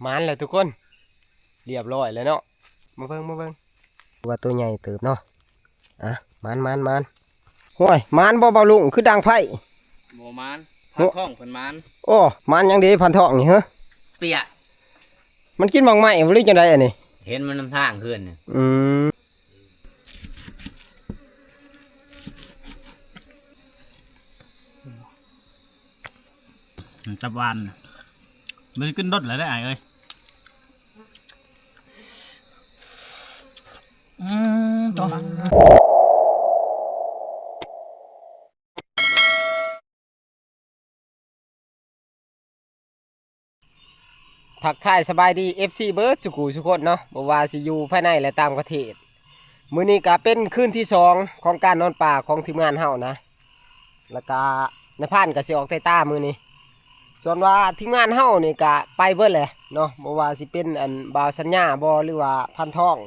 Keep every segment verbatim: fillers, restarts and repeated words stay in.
หมานแล้วทุกคน เรียบร้อยแล้วเนาะ มาเบิ่ง มาเบิ่ง ว่าตัวใหญ่เติบเนาะ อ่ะ หมาน หมาน หมาน ห้วย หมานบ่ บ่าวลุง คือดังไพ่ บ่หมาน โอ้ พันทองเพิ่นหมาน โอ้ หมานหยังเด้ พันทองนี่ ฮะ เปีย มันกินหมากไม้บ่หรือจังใดอันนี้ เห็นมันนำทางเฮือนนี่ อืม อืม ตับหวานน่ะ มันสิขึ้นรถแล้วได้อ้ายเอ้ย อืม ต่อ ทักทายสบายดี เอฟซี เบิดสุขุสุคนเนาะ บ่ว่าสิอยู่ภายในและต่างประเทศ มื้อนี้ก็เป็นคืนที่สองของการนอนป่าของทีมงานเฮานะ แล้วก็นายพรานก็สิออกไต่ตามื้อนี้ ส่วนว่าทีมงานเฮานี่ก็ไปเบิดแหละเนาะ บ่ว่าสิเป็นอันบ่าวสัญญาบ่ หรือว่าพรานทอง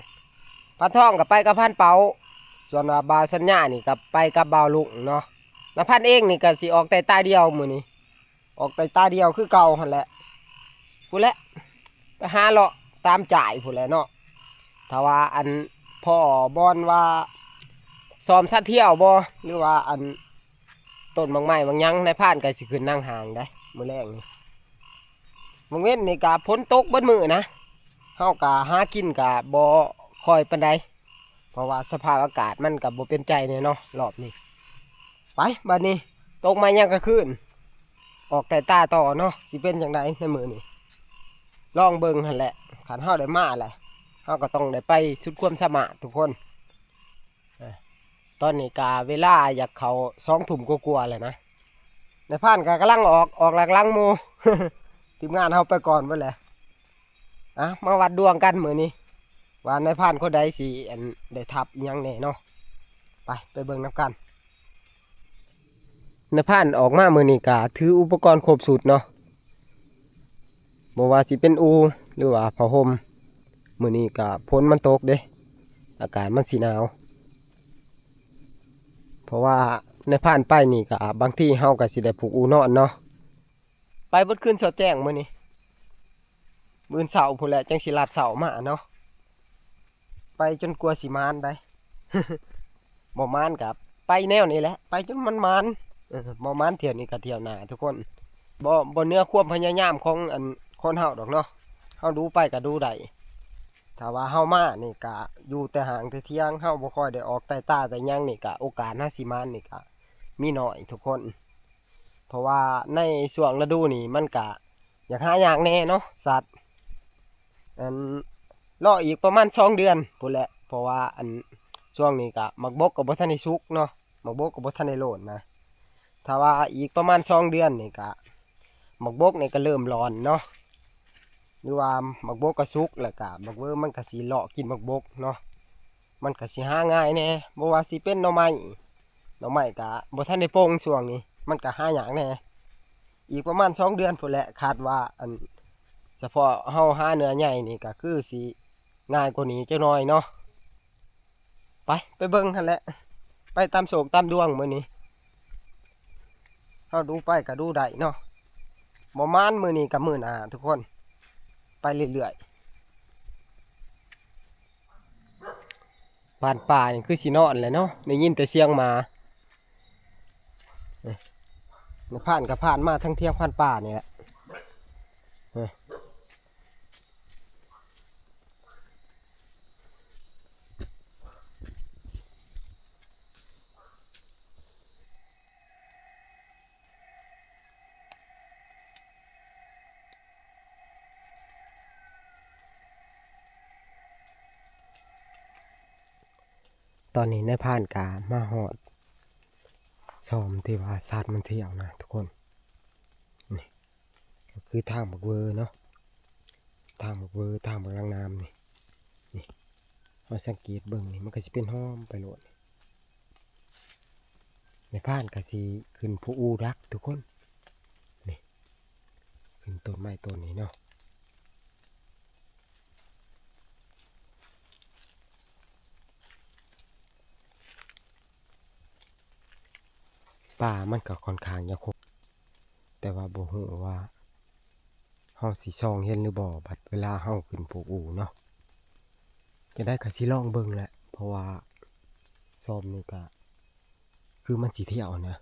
พรานทองก็ไปกับพรานเปา ส่วนว่าบ่าวสัญญานี่ก็ไปกับบ่าวลุงเนาะ นายพรานเองนี่ก็สิออกไต่ตาเดียวมื้อนี้ ออกไต่ตาเดียวคือเก่าหั่นแหละ พู้นแหละ ไปหาเลาะตามจ่ายพู้นแหละเนาะ ถ้าว่าอันพ้อบ่อนว่าซ้อมซาเที่ยวบ่ หรือว่าอันต้นหมากไม้หมากหยัง นายพรานก็สิขึ้นนั่งห่างได้มื้อแลงนี่ มื้อเว็นนี่ก็ฝนตกเบิดมื้อนะ เฮาก็หากินก็บ่ค่อยปานใด เพราะว่าสภาพอากาศมันก็บ่เป็นใจแน่เนาะรอบนี้ ไป บัดนี้ ตกมายังกลางคืน ออกไต่ตาต่อเนาะ สิเป็นจั่งใดในมื้อนี้ ลองเบิ่งหั่นแหละ คันเฮาได้มาแหละ เฮาก็ต้องได้ไปสุดความสามารถทุกคน เอ้ย ตอนนี้ก็เวลาอยากเข้าสองทุ่มกว่าๆแล้วนะ นายพรานก็กำลังออก ออกหลังๆหมู่ ทีมงานเฮาไปก่อนเบิดแหละ อ่ะ มาวัดดวงกันมื้อนี้ ว่านายพรานคนใดสิอันได้ทับอิหยังแน่เนาะ ไป ไปเบิ่งนำกัน นายพรานออกมามื้อนี้ก็ถืออุปกรณ์ครบชุดเนาะ บ่ว่าสิเป็นอู่หรือว่าผ้าห่ม มื้อนี้ก็ฝนมันตกเด้ อากาศมันสิหนาว เพราะว่านายพรานไปนี่ก็บางทีเฮาก็สิได้ผูกอู่นอนเนาะ ไปเบิดคืนสอดแจ้งมื้อนี้ มื้อเช้าพู้นแหละจั่งสิลัดเช้ามาเนาะ ไปจนกว่าสิหมานได้ บ่หมานก็ไปแนวนี้แหละ ไปจนมันหมาน เออ บ่หมานเที่ยวนี้ก็เที่ยวหน้าทุกคน บ่ บ่เหนือความพยายามของอันคนเฮาดอกเนาะ เฮาดูไปก็ดูได้ ถ้าว่าเฮามานี่ก็อยู่แต่ห้างแต่เถียง เฮาบ่ค่อยได้ออกไต่ตาไต่หยังนี่ก็โอกาสเฮาสิหมานนี่ก็มีน้อยทุกคน เพราะว่าในช่วงฤดูนี่มันก็อยากหายากแน่เนาะสัตว์ อัน รออีกประมาณสองเดือนพู้นแหละ เพราะว่าอันช่วงนี้ก็หมากบกก็บ่ทันได้สุกเนาะ หมากบกก็บ่ทันได้โลนนะ ถ้าว่าอีกประมาณสองเดือนนี่ก็หมากบกนี่ก็เริ่มหล่อนเนาะ หรือว่าหมากบกก็สุกแล้วก็หมากเวิร์มันก็สิเลาะกินหมากบกเนาะ มันก็สิหาง่ายแน่ บ่ว่าสิเป็นหน่อไม้ หน่อไม้ก็บ่ทันได้ปงช่วงนี้ มันก็หายากแน่ อีกประมาณสองเดือนพู้นแหละ คาดว่าอันเฉพาะเฮาหาเนื้อใหญ่นี่ก็คือสิง่ายกว่านี้จักหน่อยเนาะ ไป ไปเบิ่งหั่นแหละ ไปตามโชคตามดวงมื้อนี้ เฮาดูไปก็ดูได้เนาะ บ่หมานมื้อนี้ก็มื้อหน้าทุกคน ไปเรื่อยๆ พรานป่านี่คือสินอนแหละเนาะ ได้ยินแต่เสียงหมา เอ้ย พรานก็พรานมาทางเที่ยงพรานป่านี่แหละ เอ้ย ตอนนี้นายพรานก็มาฮอดซ่อมที่ว่าสัตว์มันเที่ยวนะทุกคน นี่ ก็คือทางบักเวอเนาะ ทางบักเวอ ทางบักนางนามนี่ นี่ เฮาสังเกตเบิ่งนี่ มันก็สิเป็นห้อมไปโลด นายพรานก็สิขึ้นผู้อู่ดักทุกคน นี่ ขึ้นต้นไม้ต้นนี้เนาะ ป่ามันก็ค่อนข้างจะครบ แต่ว่าบ่ฮู้ว่า เฮาสิส่องเห็นหรือบ่ บัดเวลาเฮาขึ้นผูกอู่เนาะ จะได้ก็สิลองเบิ่งแหละ เพราะว่าซ่อมนี่ก็คือมันสิเที่ยวนะ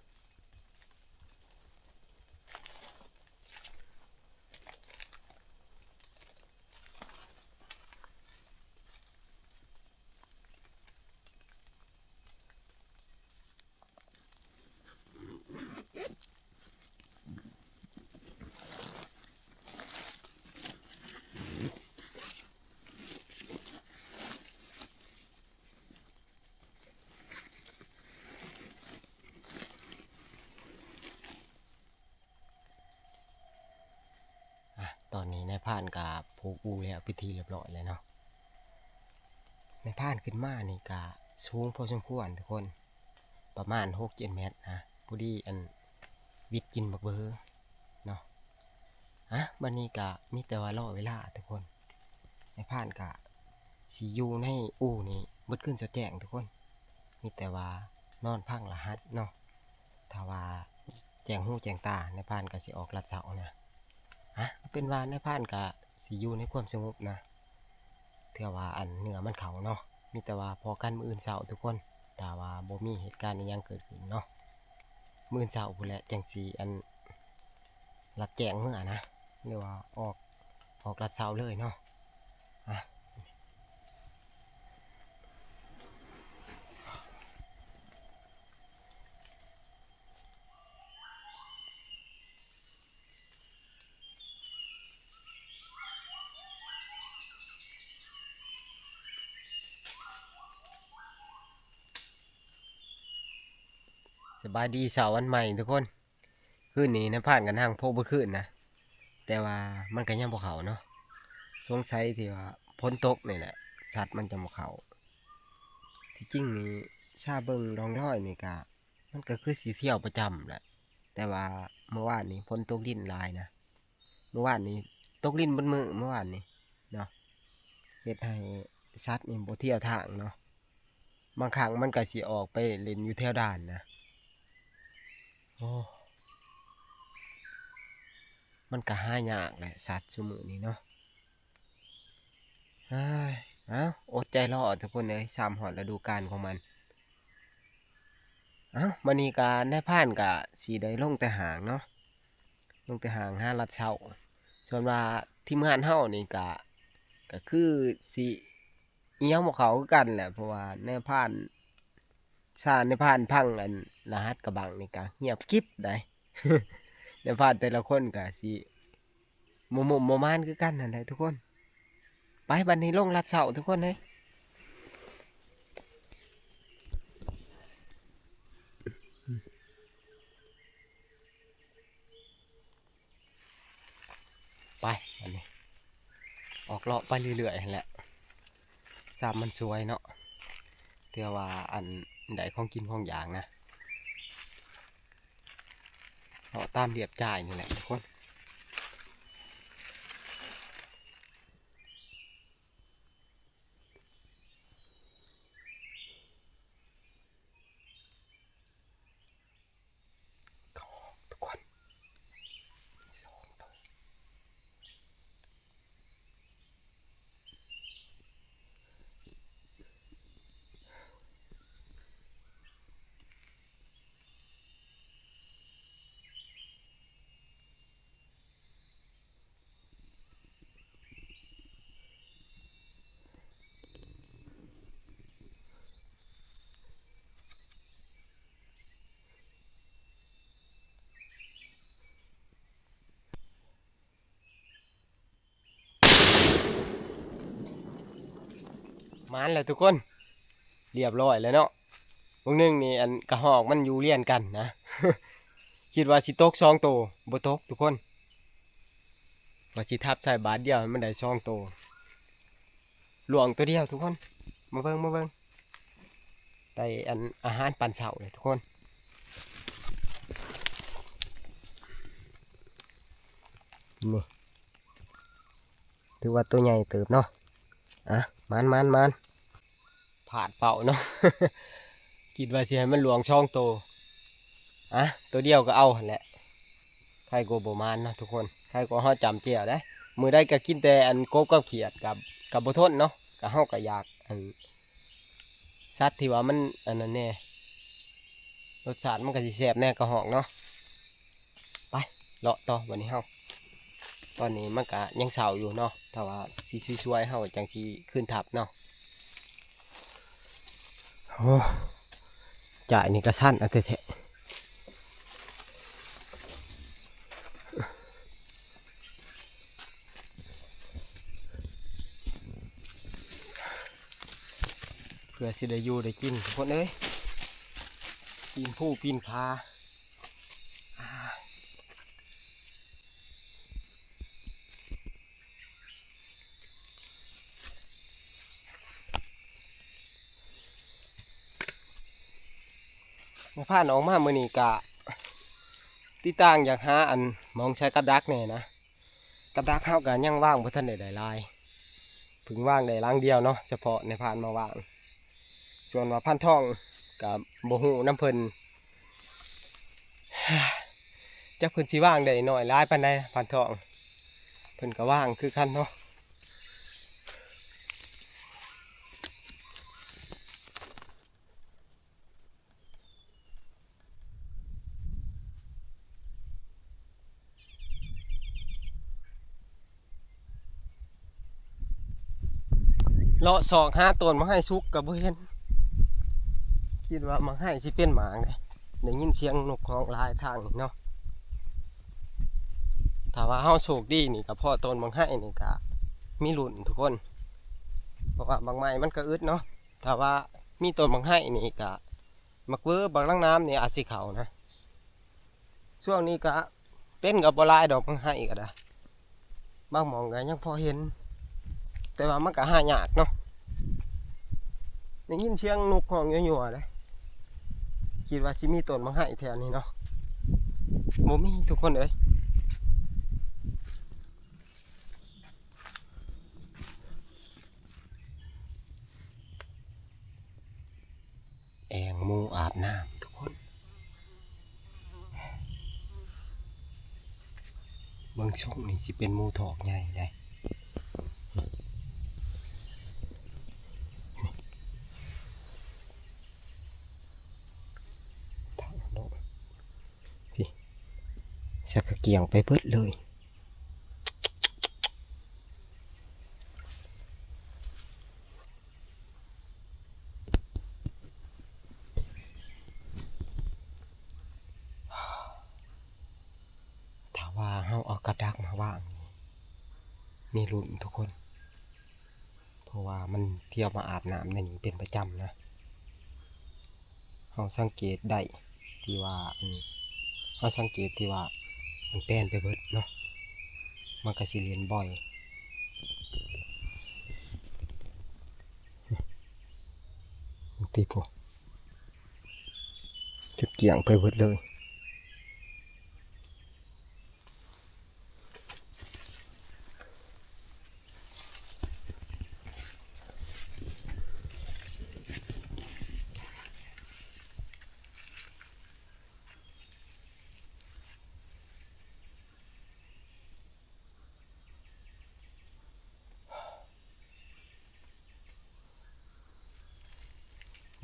อ่ะ ตอนนี้นายพรานก็ผูกอู่แล้วเป็นที่เรียบร้อยแล้วเนาะ นายพรานขึ้นมานี่ก็สูงพอสมควรทุกคน ประมาณหกเจ็ดเมตรนะ พอดีอันวิดกินบักเบอเนาะ อ่ะ บัดนี้ก็มีแต่ว่ารอเวลาทุกคน นายพรานก็สิอยู่ในอู่นี่เบิดคืนจนแจ้งทุกคน มีแต่ว่านอนพังรหัสเนาะ ถ้าว่าแจ้งหูแจ้งตานายพรานก็สิออกลัดเสานะ อ่ะ เป็นว่านายพรานก็สิอยู่ในความสงบนะ เทื่อว่าอันเหนือมันเข้าเนาะ มีแต่ว่าพ้อกันมื้ออื่นเช้าทุกคน ถ้าว่าบ่มีเหตุการณ์อิหยังเกิดขึ้นเนาะ มื้ออื่นเช้าพู้นแหละจั่งสิอันลัดแจ้งเมือนะ หรือว่าออก ออกลัดเสาเลยเนาะ อ่ะ สบายดีเช้าวันใหม่ทุกคน คืนนี้นายพรานก็นั่งโพกเบิดคืนนะ แต่ว่ามันก็ยังบ่เข้าเนาะ สงสัยที่ว่าฝนตกนี่แหละ สัตว์มันจะบ่เข้า ที่จริงนี่ ซาเบิ่งร่องรอยนี่ก็ มันก็คือสิเที่ยวประจำแหละ แต่ว่าเมื่อวานนี้ฝนตกดินหลายนะ เมื่อวานนี้ตกดินเบิดมื้อเมื่อวานนี้เนาะ เฮ็ดให้สัตว์นี่บ่เที่ยวทางเนาะ บางครั้งมันก็สิออกไปเล่นอยู่แถวด่านนะ โอ้ มันก็หายากแหละสัตว์ซุมื้อนี้เนาะ เฮ้ย เอ้า อดใจรอทุกคนเอ้ย ซ้ำฮอดฤดูกาลของมัน เอ้า มื้อนี้ก็นายพรานก็สิได้ลงแต่ห้างเนาะ ลงแต่ห้างหาลัดเช้า ส่วนว่าทีมงานเฮานี่ก็ ก็คือสิเหี่ยวบ่เข้าคือกันแหละ เพราะว่านายพราน ซานายพรานพังอันรหัสกะบังนี่ก็เงียบกริบได้ นายพรานแต่ละคนก็สิบ่ม่วนบ่ม่านคือกันนั่นแหละทุกคน ไปบัดนี้ลงลัดเช้าทุกคนเอ้ย ไปอันนี้ ออกเลาะไปเรื่อยๆหั้นแหละ ซ้ำมันสวยเนาะ เทื่อว่าอันได้ของกินของอยากนะ เลาะตามเลียบจ่ายนี่แหละทุกคน เขาออกทุกคน สองตัว หมานแล้วทุกคน เรียบร้อยแล้วเนาะ บางหนึ่งนี่อันกระหอกมันอยู่เรียงกันนะ คิดว่าสิตกสองโต บ่ตกทุกคน ว่าสิทับใส่บาทเดียวมันได้สองโต หลวงตัวเดียวทุกคน มาเบิ่ง มาเบิ่ง ได้อันอาหารปันเช้าเลยทุกคน นี่ ถือว่าตัวใหญ่เติบเนาะ อ่ะ หมาน หมาน หมาน พลาดเป้าเนาะ คิดว่าสิให้มันหลวงสองโต อ่ะ ตัวเดียวก็เอาหั่นแหละ ใครกลัวบ่หมานเนาะทุกคน ใครก็เฮาจำแจ่วได้ มื้อใดก็กินแต่อันกบกับเขียดกับ กับบ่ทนเนาะ ก็เฮาก็อยากอัน สัตว์ที่ว่ามันอันนั้นแน่ รสชาติมันก็สิแซ่บแน่กระหอกเนาะ ไป เลาะต่อบัดนี้เฮา ตอนนี้มันก็ยังเช้าอยู่เนาะ ถ้าว่าสิสวยๆ เฮาจั่งสิขึ้นทับเนาะ โอ้ จ่ายนี่ก็สั้นเอาแท้ๆ เพื่อสิได้อยู่ได้กินทุกคนเอ้ย ปีนภูปีนผา นายพรานออกมามื้อนี้กะ ติดตางอยากหาอันหม่องใส่กับดักแน่นะ กับดักเฮากะยังวางบ่ทันได้หลายๆ เพิ่งวางได้หลังเดียวเนาะ เฉพาะนายพรานมาวาง ส่วนว่าพรานทองกะบ่ฮู้นำเพิ่น จักเพิ่นสิวางได้น้อยหลายปานใด พรานทอง เพิ่นกะวางคือกันเนาะ เลาะซอกหาต้นหมากไฮสุกกะบ่เห็น คิดว่าหมากไฮสิเป็นหมากเด้ ได้ยินเสียงนกฮ้องหลายทางนี่เนาะ ถ้าว่าเฮาโชคดีนี่กะพ้อต้นหมากไฮนี่กะมีลุ้นทุกคน เพราะว่าหมากไม้มันกะอึดเนาะ ถ้าว่ามีต้นหมากไฮนี่กะ หมากเวอ หมากนางนามนี่อาจสิเข้านะ ช่วงนี้กะเป็นกะบ่หลายดอก หมากไฮกะได้ บางหม่องกะยังพอเห็น แต่ว่ามันกะหายากเนาะ ได้ยินเสียงนกฮ้องยั่วๆ เด้ คิดว่าสิมีต้นหมากไฮแถวนี้เนาะ บ่มีทุกคนเอ้ย แอ่งหมู่อาบน้ำทุกคน เบิ่งทรงนี่สิเป็นหมู่ถอกใหญ่ได้ พี่ สักกะเกี่ยงไปเบิดเลย ถ้าว่าเฮาเอากับดักมาวางนี่ มีลุ้นทุกคน เพราะว่ามันเที่ยวมาอาบน้ำในนี้เป็นประจำนะ เฮาสังเกตได้ที่ว่า อืม เฮาสังเกตที่ว่ามันแปนไปเบิดเนาะ มันกะสิเล่นบ่อย ติพุ้น จนเกลี้ยงไปเบิดเลย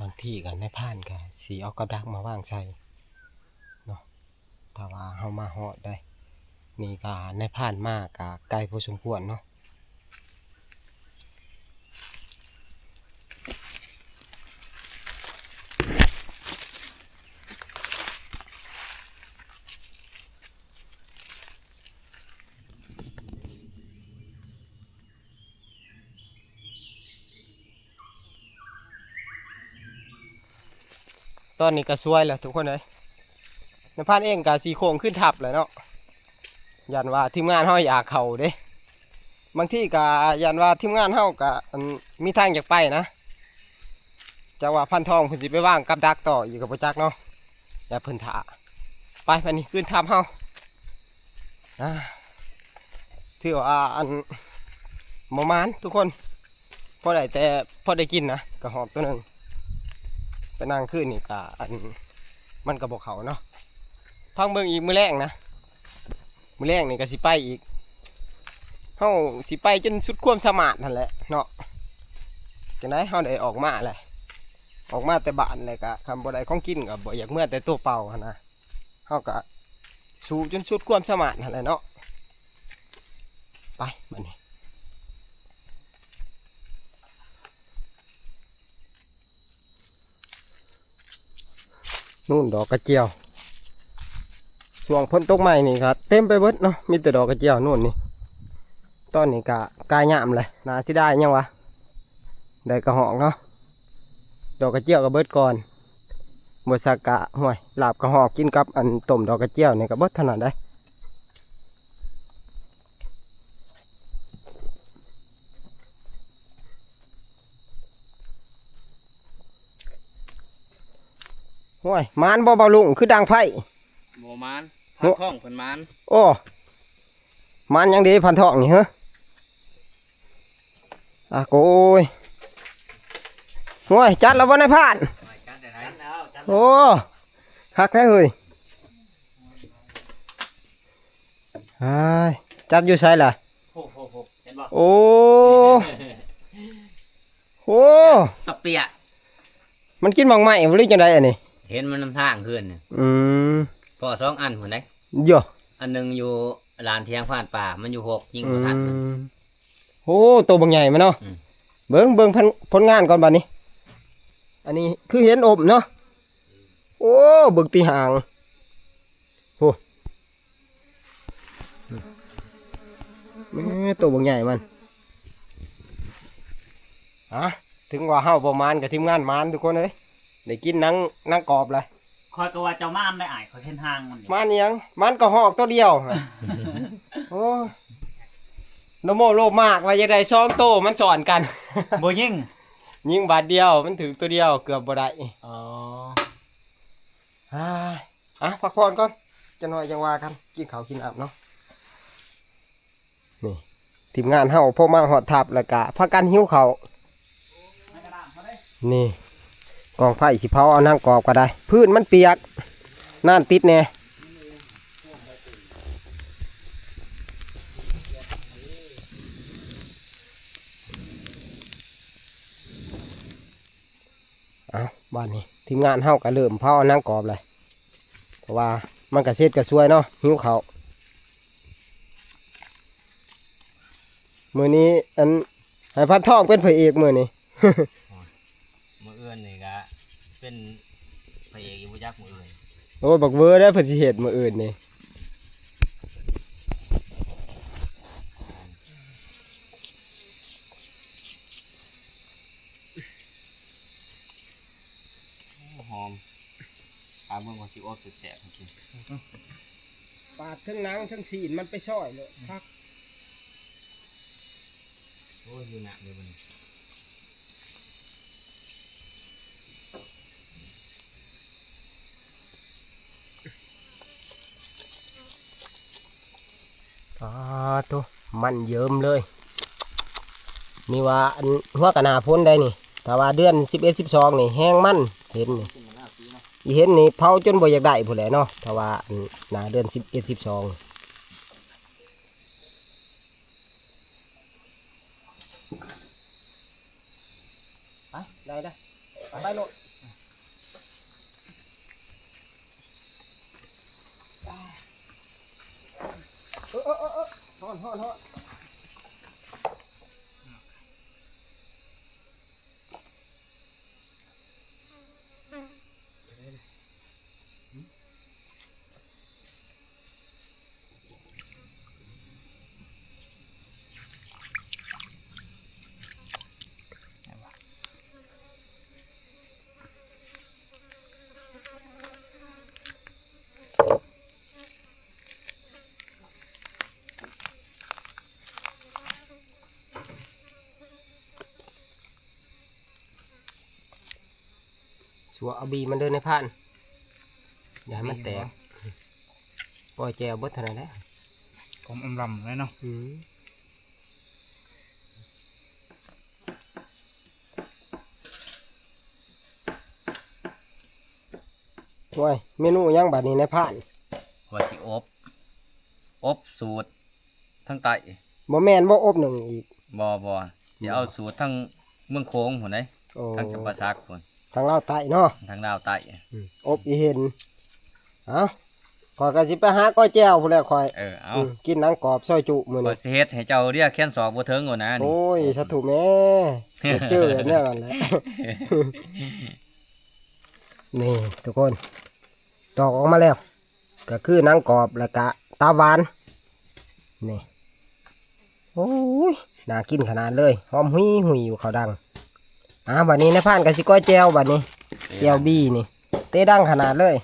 บางทีกะนายพรานกะสิเอากับดักมาวางใส่เนาะ ถ้าว่าเฮามาฮอดได้ นี่กะนายพรานมากะไกลพอสมควรเนาะ ตอนนี้กะสวยแล้วทุกคนเอ้ย นายพรานเองกะสิโค้งขึ้นทับแล้วเนาะ ย้านว่าทีมงานเฮาอยากเข้าเด้ บางทีกะย้านว่าทีมงานเฮากะ อัน มีทางอยากไปนะ จักว่าพรานทองเพิ่นสิไปวางกับดักต่ออีกกะบ่จักเนาะ อย่าเพิ่นถ่า ไป ไปนี่ขึ้นทับเฮา อ่า ถือว่าอัน บ่หมานทุกคน พอได้แต่ พอได้กินนะ กะหอบตัวหนึ่ง ไปนั่งคืนนี่กะอัน มันกะบ่เข้าเนาะ พังเบิ่งอีกมื้อแลงนะ มื้อแลงนี่ก็สิไปอีก เฮาสิไปจนสุดความสามารถหั่นแหละเนาะ จั่งใด๋เฮาได้ออกมาแหละ ออกมาแต่บ้านแล้วก็ คันบ่ได้ของกินก็บ่อยากเมือแต่ตัวเปล่าหั่นนะ เฮาก็สู้จนสุดความสามารถหั่นแหละเนาะ ไปบัดนี้ นู่นดอกกระเจียว ช่วงฝนตกใหม่นี่ก็เต็มไปเบิดเนาะ มีแต่ดอกกระเจียวนู่นนี่ ตอนนี้ก็กายยามเลย น่าเสียดายยังวะ ได้กระหอกเนาะ ดอกกระเจียวก็เบิดก่อน บ่ซักกะ ห้วย ลาบกระหอกกินกับอันต้มดอกกระเจียวนี่ก็เบิดเท่านั้นเด้ ห้วย หมานบ่ บ่าวลุง คือดังไผ บ่หมาน โอ้ พันทองเพิ่นหมาน โอ้ หมานหยังเด้ พันทองนี่ ฮะ อ่ะ โกย ห้วย จัดแล้วบ่นายพราน โอ้ คักแท้เฮ้ย อ้าย จัดอยู่ไสล่ะ โอ้โห โห เห็นบ่ โอ้ โอ้ สเปีย มันกินหมากไม้บ่หรือจั่งใด๋อันนี้ เห็นมันนำทางคืนนี่ อืม พ้อสองอันพุ้นเด้ เยอะ อันหนึ่งอยู่ลานเถียงพรานป่า มันอยู่หก ยิงบ่ทันมัน อืม โอ้ โตบักใหญ่มาเนาะ อืม เบิ่ง เบิ่งผล ผลงานก่อนบัดนี้ อันนี้คือเห็นอบเนาะ โอ้ เบิ่งติหาง โอ้ แม่ โตบักใหญ่มัน ฮะ ถึงว่าเฮาบ่หมานก็ทีมงานหมานทุกคนเอ้ย ได้กินหนัง หนังกรอบเลย ข้อยก็ว่าเจ้าหมานได้อ้าย ข้อยเห็นหางมันอยู่ หมานอิหยัง หมานกระหอกตัวเดียว โอ้ นะโมโลภมาก ว่าอยากได้สองโต มันซ้อนกัน บ่ยิง ยิงบาดเดียว มันถืกตัวเดียว เกือบบ่ได้ อ๋อ อ่า อ่ะ พักผ่อนก่อน จักหน่อยจั่งว่ากัน กินข้าวกินน้ำเนาะ นี่ ทีมงานเฮาพอมาฮอดถ้ำแล้วกะพากันหิวข้าว นี่ กองไฟสิเผาเอาหนังกรอบก็ได้ พื้นมันเปียก น้ำติดแน่ เอา บัดนี้ทีมงานเฮาก็เริ่มเผาหนังกรอบเลย เพราะว่ามันก็เสร็จก็สวยเนาะ หิวข้าว มื้อนี้อัน ให้พันทองเป็นพระเอกมื้อนี้ มื้ออื่นนี่ก็เป็นพระเอกอยู่บ่จักมื้ออื่น โอ้ บักเวอร์ได้เพิ่นสิเฮ็ดมื้ออื่นนี่ โอ้ หอม ถามเบิ่งว่าสิอบสุดแซ่บให้กิน ปาดเทิงหนังเทิงซีนมันไปซอยเลยคัก โอ้ย อยู่หนักเลยมัน อ่า โต มันเยิ้มเลย นี่ว่าอันหัวกะหน้าฝนได้นี่ ถ้าว่าเดือนสิบเอ็ด สิบสอง นี่แฮงมัน เห็นนี่ อีเห็นนี่เผาจนบ่อยากได้พู้นแหละเนาะ ถ้าว่าอันหน้าเดือนสิบเอ็ด สิบสอง ไป ได้ ได้ ไปโลด เออ เออ เออ เออ ฮ้อน ฮ้อน ฮ้อน สัวเอาบีมันเด้อนายพราน อย่าให้มันแตก ปล่อยแจ่วเบิดเท่านั้นแหละ หอมอำลำเลยเนาะ อืม โอ้ย เมนูหยังบัดนี้นายพราน ว่าสิอบ อบ สูตรทางใต้ บ่แม่นบ่ อบหนึ่งอีก บ่ บ่ สิเอาสูตรทางเมืองโขงพุ้นเด้ โอ้ ทางจำปาสักพุ้น ทางลาวใต้เนาะ ทางลาวใต้ อืม อบอีเห็น เอ้า ข้อยก็สิไปหาก้อยแจ่วพุ้นแหละข้อย เออ เอา อืม กินหนังกรอบซอยจุมื้อนี้ ข้อยสิเฮ็ดให้เจ้าเรียกแขนศอกบ่ถึงโลดนะนี่ โอ้ย สาธุแม่ เจอแนวนั้นแหละ นี่ทุกคน ตอกออกมาแล้ว ก็คือหนังกรอบแล้วก็ตับหวาน นี่ โอ้ย น่ากินขนาดเลย หอมหุยหุยอยู่ข้าวดัง อ่า บัดนี้นายพรานก็สิก้อยแจ่วบัดนี้ แจ่วบีนี่ เตะดังขนาดเลย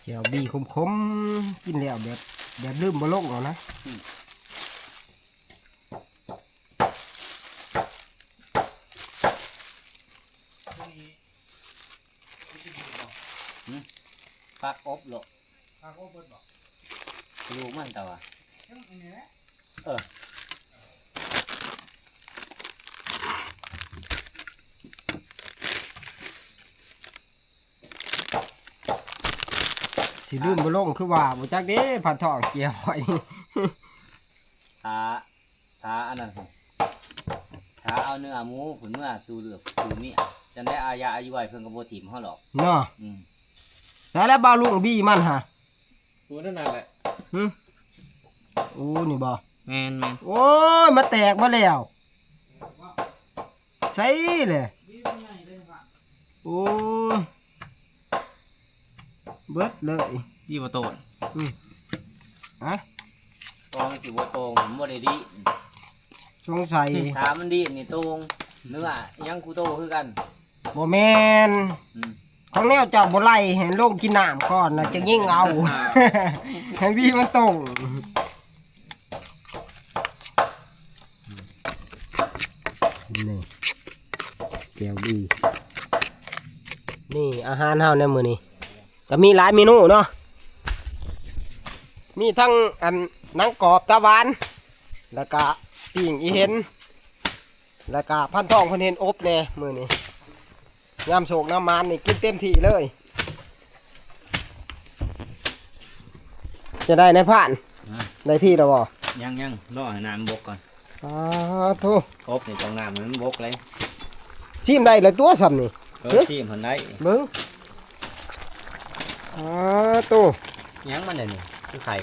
แจ่วบีขมๆ กินแล้วแบบ แบบลืมบ่ลงเอานะ อืม ผักอบโลด ผักอบเบิดบ่ ลูกมันแต่ว่า ยังอันนี้แหละ เออ สิลืมบ่ลงคือว่า บ่จักเด้ พันทองเกี่ยวไว้นี่ ถ้า ถ้าอันนั้นหั่น ถ้าเอาเนื้อหมูพุ้นเมือสู่เลือกสู่เมีย จั่งใด๋อายะอายุอ้ายเพิ่นก็บ่ถิ่มเฮาหรอก เนาะ อืม แล้ว แล้วบ่าวลุงบีมันหะ ตัวนั่นน่ะแหละ หึ โอ้ นี่บ่ แม่นๆ โอ้ย มาแตกมาแล้ว ใส่เลย โอ้ย เบิดเลย ดีบ่โตน อืม ฮะ ตอนสิบ่โตน ผมบ่ได้ดี สงสัย ถ้ามันดีนี่โตน เนื้อยังกูโตคือกัน บ่แม่น อืม ของแนวเจ้าบ่ไล่ให้ลงกินน้ำก่อนนะ จะยิ่งเอา ให้วีมันโตน นี่ แจ่วดี นี่อาหารเฮาในมื้อนี้ ก็มีหลายเมนูเนาะ มีทั้งอันหนังกรอบตับหวาน แล้วก็ปิ้งอีเห็น แล้วก็พันทองเพิ่นเห็นอบแน่มื้อนี้ ยามโชคยามหมานนี่กินเต็มที่เลย จะได้นายพราน ฮะ ได้ที่แล้วบ่ ยังๆ รอให้น้ำบกก่อน สาธุ อบนี่ต้องน้ำมันบกเลย ซิมได้แล้วตัวซ้ำนี่ เออ เฮ้ย ซิมหั้นได้ เบิ่ง สาธุ ยังมันได้นี่ คือไข่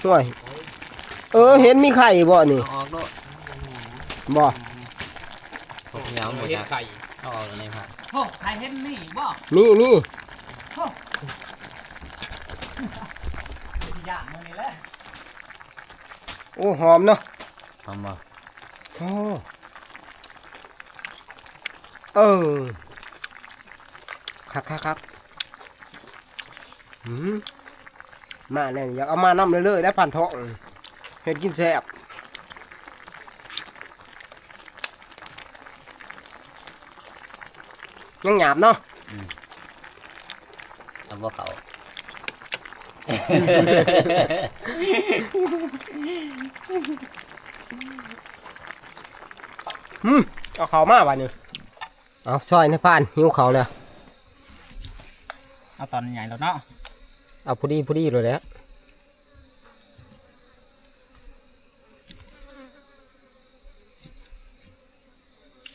ห่วย เออ เห็นมีไข่บ่นี่ เอาออกโลด บ่ พวกเหนียวหมด เห็น นะ ไข่ เอาออกเลยครับ โอ้ ไข่เห็นนี่บ่ มี มี โอ้ ย่างมื้อนี้แหละ โอ้ หอมเนาะ หอมบ่ โอ้ เออ คักคักคัก อืม มาแล้ว อยากเอามานำเรื่อยๆ ได้พันทอง เฮ็ดกินแซ่บ ยังหยาบเนาะ อืม เอาบ่เข้า อืม เอาเข้ามาบัดนี้ เอาซอยนายพราน หิวข้าวแล้ว เอาตอนใหญ่แล้วเนาะ เอาพอดีพอดีเลยแหละ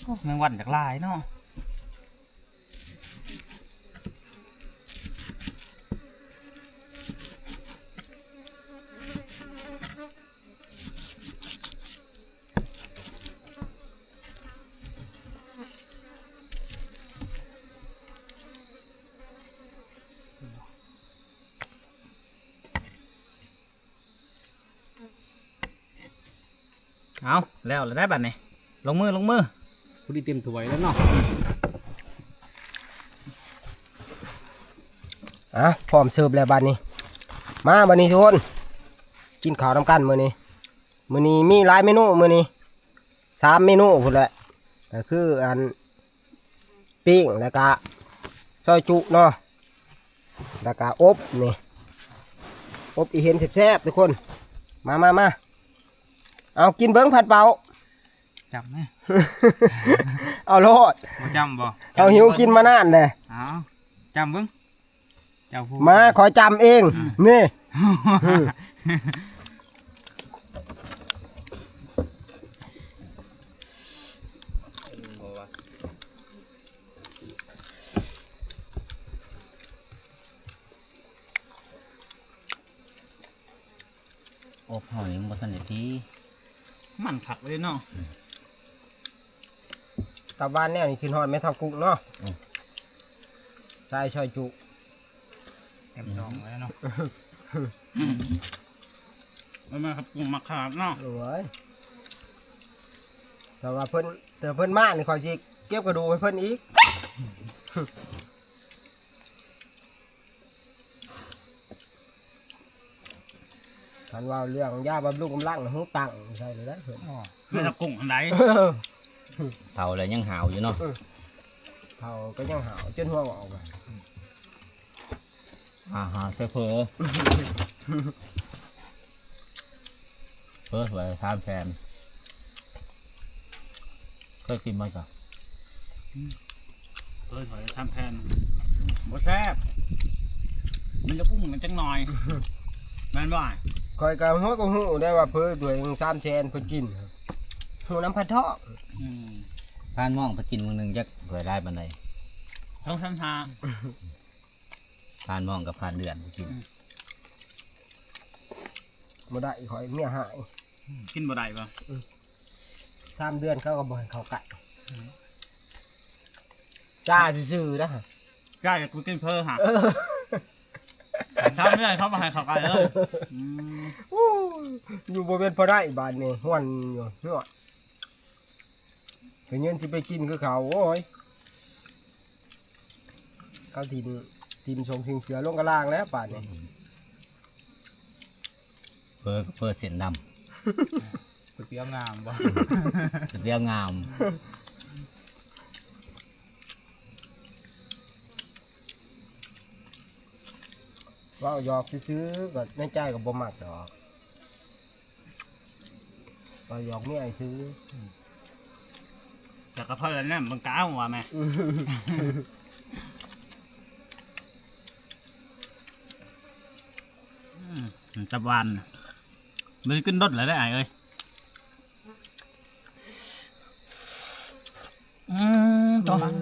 โอ้ แมงวันจักหลายเนาะ เอา แล้วแล้วได้บัดนี้ ลงมือ ลงมือ พอดีเต็มถ้วยแล้วเนาะ อ่ะ พร้อมเสิร์ฟแล้วบัดนี้ มาบัดนี้ทุกคน กินข้าวนำกันมื้อนี้ มื้อนี้มีหลายเมนูมื้อนี้ สามเมนูพุ้นแหละ ก็คืออัน ปิ้ง แล้วก็ ซอยจุเนาะ แล้วก็อบนี่ อบอีเห็นแซ่บๆทุกคน มามามา เอากินเบิ่งพัดเป่า จำนะ เอาโลด บ่จำบ่ เขาหิวกินมานานเลย เอา จำเบิ่ง เจ้าผู้ มาขอจำเอง อืม นี่ อืม อบเฮานี่มันบ่ทันได้ดี มันคักเลยเนาะ ตับหวานแนวนี้ขึ้นฮอดแม่เฒ่ากุ้งเนาะ อืม ใส่ซอยจุ เต็มท้องเลยเนาะ แล้วมาครับกุ้งมาขาดเนาะ โอ้ย แต่ว่าเพิ่น แต่เพิ่นมานี่ข้อยสิเก็บกระดูกให้เพิ่นอีก คันว่าเรื่องยาบำรุงกำลังน่ะ หูตั้งใส่เลยนะเพิ่น อ๋อ แม่นละกุ้งอันใด เฒ่าแล้วยังหาวอยู่เนาะ เออ เฒ่าก็ยังหาวจนหัวงอกอะ อาหารเผลอเผลอหวยสามแสน เคยกินมาจ้ะ เผลอหวยสามแสน บ่แซ่บ มันจะกุ้งมันจังหน่อย แม่นบ่ ข้อยก็หัวก็ฮู้ได้ว่าเผลอหวยสามแสนเพิ่นกิน ฮู้นำพันทอง อืม ผ่านหม้องไปกินมื้อหนึ่งจักเผลอได้ปานใด สองสามห้า ผ่านหม้องกับผ่านเดือนไปกิน อืม บ่ได้ ข้อยเมียหาย กินบ่ได้บ่ อืม สามเดือนเขาก็บ่ให้เข้าใกล้ อืม จ้าซื่อๆนะ จ้าอยากกูกินเผลอหา เออ สามเดือนเขาบ่ให้เข้าใกล้เลย อืม โอ้ย อยู่บ่เป็นพอได้บาดนี้ ฮ้อนอยู่ ฮ้อน ก็ยังสิไปกินคือเขา โอ้ย เขาถิ่ม ถิ่มส่งถิ่มเสือลงกะลางแล้วป่านนี้ เผลอ เผลอเส้นดำ ก๋วยเตี๋ยวงามบ่ ก๋วยเตี๋ยวงาม เว้าหยอกซื่อๆ ก็ในใจก็บ่มักดอก เว้าหยอกเมียซื่อ แต่ก็เท่านั้นแหละ มึงกล้าหัวไหม อืม อืม ตับหวาน มันขึ้นรสเลยได้ไอ้เอ้ย อืม ตัว ฟัง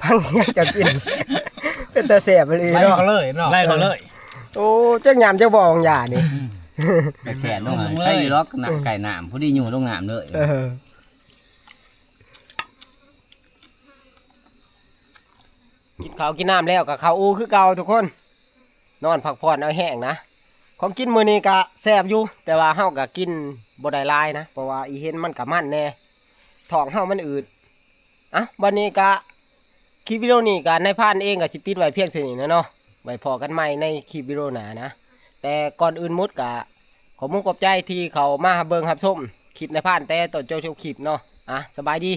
ฟังเสียงเจ้ากิน เป็นตาแซ่บอีหลี ไล่ เนาะ เขาเลยเนาะ ไล่เขาเลย โอ้ จักยามจักบ่ของยานี่ อืม ไปแช่ลง ลงเลย ไก่อยู่ล็อกน่ะ ไก่น้ำ พอดีอยู่ลงน้ำเลย เออ กินข้าวกินน้ำแล้วก็เข้าอู่คือเก่าทุกคน นอนพักผ่อนเอาแฮงนะ ของกินมื้อนี้ก็แซ่บอยู่ แต่ว่าเฮาก็กินบ่ได้หลายนะ เพราะว่าอีเห็นมันก็มันแน่ ท้องเฮามันอืด อ่ะ บัดนี้ก็ คลิปวิดีโอนี้ก็นายพรานเองก็สิปิดไว้เพียงเท่านี้นะเนาะ ไว้พ้อกันใหม่ในคลิปวิดีโอหน้านะ แต่ก่อนอื่นหมดก็ขอบมุกขอบใจที่เข้ามาเบิ่งรับชมคลิปนายพรานแต่ต้นจนจบคลิปเนาะ อ่ะ สบายดี